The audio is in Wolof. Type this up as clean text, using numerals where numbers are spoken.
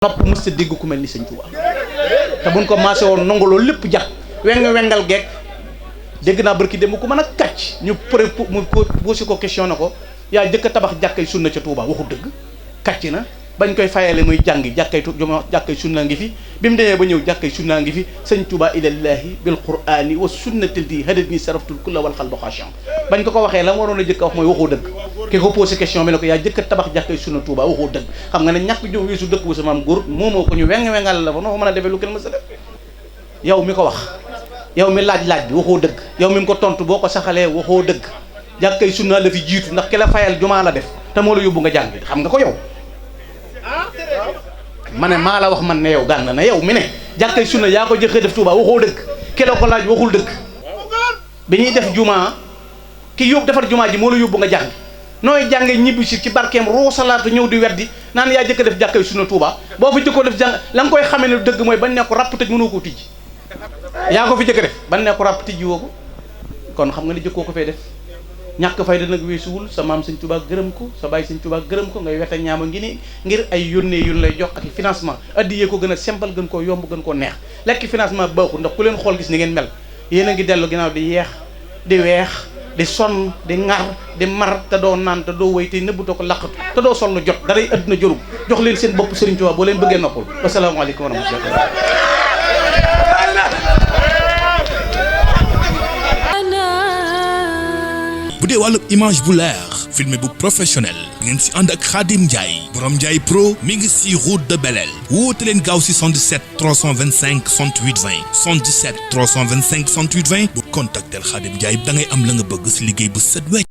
nopp mës a dégg ku mel ni sëñ Touba te buñ ko maasee woon nangu loolu lépp jàpp wengal geeg dégg naa barki dem ku mën a kàcc ñu mu posé ko question na ko yaa jëkk a tabax jàkkay sunna ca Touba waxu dëgg kàcc na bañ koy fayale muy jàngi jàkkay sunna ngi fi bi mu demee ba ñëw jàkkay sunna ngi fi sëñ Touba ilallahi bil qur'ani wa sunnatil di hadat ni saraftul kulla wal xalbu xaashian bañ ko waxee la waroon a jëkk a wax mooy waxoo dëgg ki ko posé question bi ne ko yaa jëkk a tabax jàkkay sunna Touba waxoo dëgg xam nga ne ñàkk jom weesu dëkk bu sa maam góor moomoo ko ñu wengal la fa noo ko mën a defee lu kenn mës a def yow mi ko wax yow mi laaj bi waxoo dëgg yow mi ko tontu boo ko saxalee waxoo dëgg jàkkay sunna la fi jiitu ndax ki la fayal jumaa la def te moo la yóbbu nga jàng xam nga ko yow ma ne maa la wax man ne yow gànn na yow mi ne jàkkay sunna yaa ko jëkkee def Touba waxoo dëgg ki la ko laaj waxul dëgg bi ñuy def jumaa ki yóbbu defar jumaa ji moo la yóbbu nga jàng nooy jàngee ñibbi si ci barkeem roosalaatu ñëw di weddi naan yaa jëkk def jàkkay sunna Touba boo fi jëkkoo def jàng la nga koy xamee ne dëgg mooy bañ ne ko ràpp tëj mënoo koo tijji yaa ko fi jëkk def bañ ne ko ràpp tijji woo ko kon xam nga ne jëkkoo ko fee def ñàkk fayda nag weesuwul sa maam sëñ Touba gërëm ko sa baay sëñ Touba gërëm ko ngay weta ñaama ngi ni ngir ay yónnee yun lay jox ak financement addiyee ko gën a simple gën koo yomb gën koo neex lekk financement baaxul ndax ku leen xool gis ni ngeen mel yéen a ngi dellu ginnaaw di yeex di weex di sonn di ŋar di mar te doo naan te doo wéy te nëbbutoo ko laqatu te doo sol lu jot daray adduna jërum jox leen seen bopp Sëriñ Touba boo leen bëggee noppal wasalaamaaleykum wa rahmatulah. bu dee wàllu image bu leer filmé bu professionnel ngeen si ànd ak Khadim Ndiaye borom Ndiaye Pro mi ngi si route de Belel woote leen gaaw si 77 325 68 20 77 325 68 20 bu contactel Khadim Ndiaye da ngay am la nga bëgg si liggéey bu set wecc